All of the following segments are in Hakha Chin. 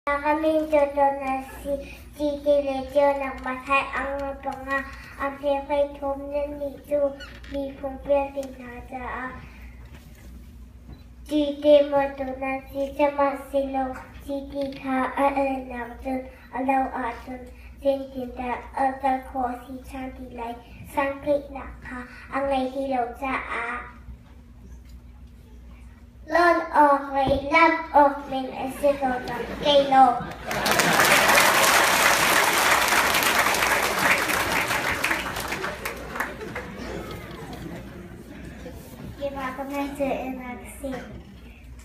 Ka min cu John a si. Cite le ceunak Matthai a nga panga a hme 13 nannih cu miphun vialte hna caah cite mawtaw nan si. Sihmanhsehlaw cite kha a alnak cun a lo ahcun zeitindah alter khawh a si ṭhan ti lai? Santlaihnak kha a ngei ti lo caah Lawn awk le lamh awk men a si ko cang. Kei lawm. Keimah ka hmai cu inn ah ka si.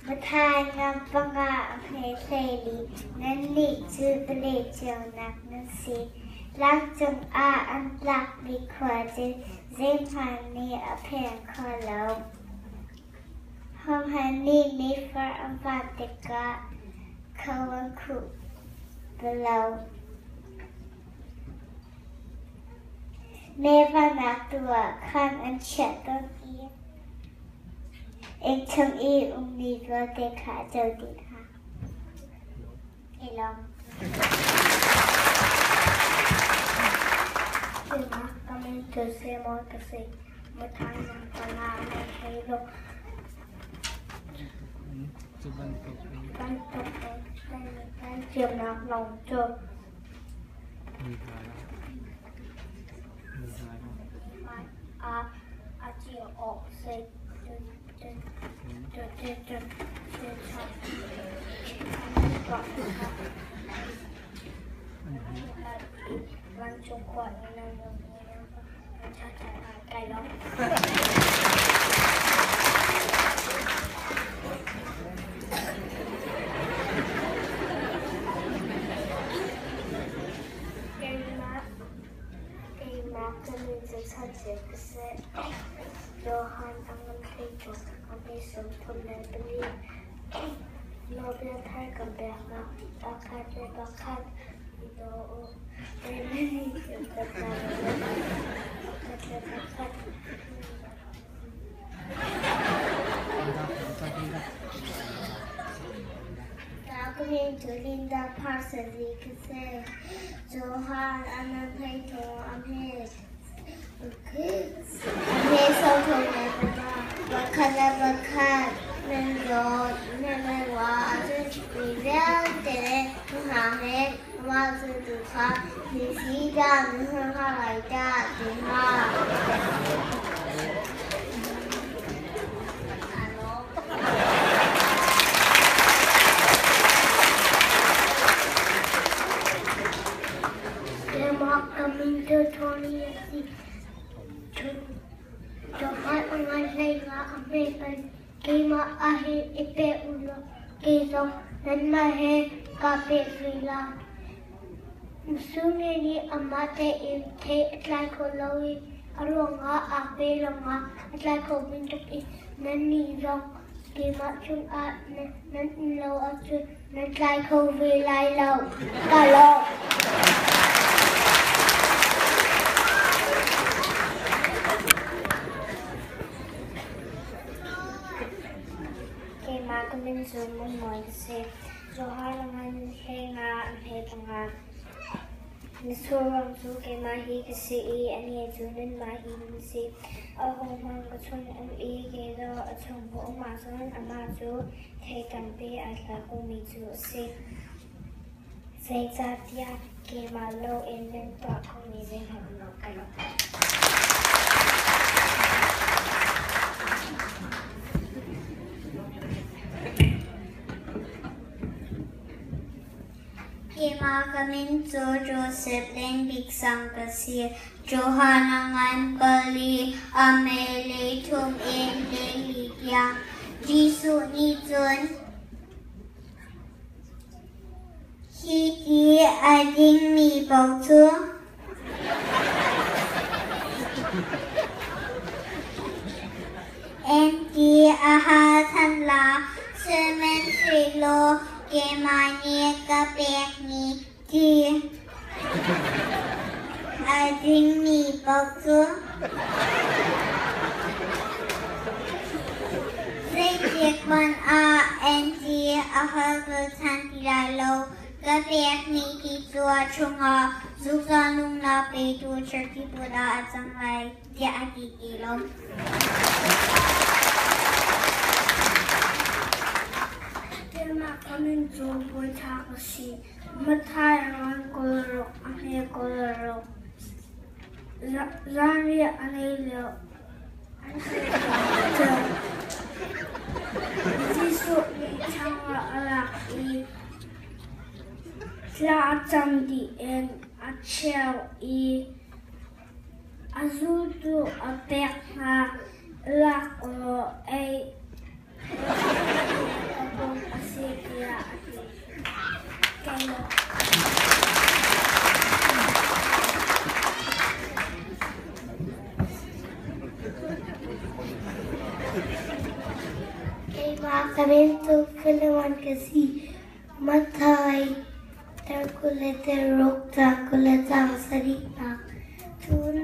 Mathai ngam panga a hme hleili nannih cu pale cionak nan si. Tlangcung ah an tlakmi khua cu zeihmanh nih a pheng kho lo. Hohmanh nih meifar an van tikah kho an khuh bal lo. Mei vannak tu ah khan an chiah tawn i innchung i ummi vialte kha a co dih hna. I lawm. Keimah ka min cu Simon ka si. Muthai nang panga nei hlei lo. Cu bantuk in Bantuk in nan ceunak lawng cu mui hmai ah mui hmai ah hmai ah a ceu awk si. Cun cun cun cun Vancung khua in nan ummi nan kai lawm. Keimah keimah ka min cu Chan ka si. Johan a ngan hleitu a mi 34. Nawlbia thar kan peknak pakhat le pakhat i daw u. Pakhat le pakhat. Ka min cu Linda Parsons ka si. Johan a ngan hleitu a hme. Pakhat le pakhat nan dawt nan i ruah ahcun mi vialte hna he mah cu kha mi si dah nan hna lai dah ti hnga. Keimah ka min cu Tony a si. Johan a ngan hlei nga a hme peng. Keimah ah hin i pe u law kei zong nanmah he kaa peh ve lai. Mitsur nih amah tein thei a tlai kho lo i a ruangah aa pe lawngah a tlai kho bantukin nannih zong keimah chungah nan um lo ahcun nan tlai kho ve lai lo. Ka lawm. Keimah ka min cu Mungmawi ka si. Johar ngan hlei nga a hme panga. Mitsur ruang cu keimah hi ka si i anih cu nanmah hi nan si. A hung hmang ka chung um i kei zong a chung ka um ahcun amah cu thei tampi aa tla khomi cu a si. Zeicahtiah keimah loin nan tuah khomi zeihmanh um lo ka lo. Keimah ka min cu Joseph Leng Bik Sang ka si. Johan a ngan pali, a mei thum in hleili tiang. Jesuh nih cun hi ti a dingmi paoh cu NT a hal than la, sihmanhsehlaw keimah nih ka pekmi ti a dingmi paoh cu zeitikhmanh ah NT a hal bal than ti lai lo. Ka pekmi ti cu a chungah zungzal nunnak petu cerhti-put ah a cang lai, tiah a ti ti lo. Keimah ka min cu Bawi Tha ka si. Matthai a ngan 26, a hme 26. Zanriah a nei lio. Jesuh nih changreu a lak i thla a cam dih in a cheu i a zultu a pek hna. Lak ulaw ei ka pum a si tiah a ti. Keimah ka min cu Philemon ka si. Matthai ter 26 caang 27nak. Cun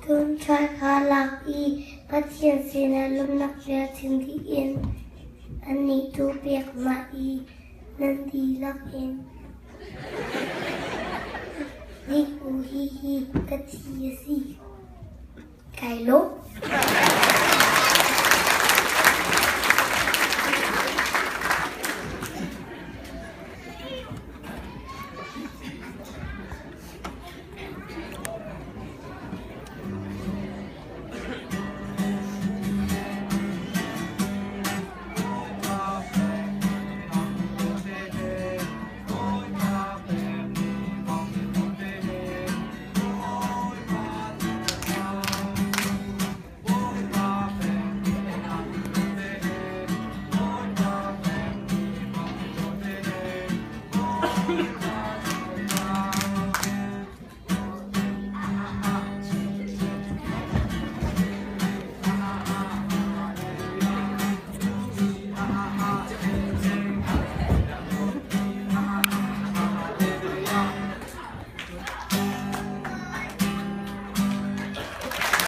cun ṭhal kha lak i Pathian sinah lawmhnak bia chim dih in annih cu pek mah i nan dihlak in ding u, hihi ka thi a si. Kai lawm.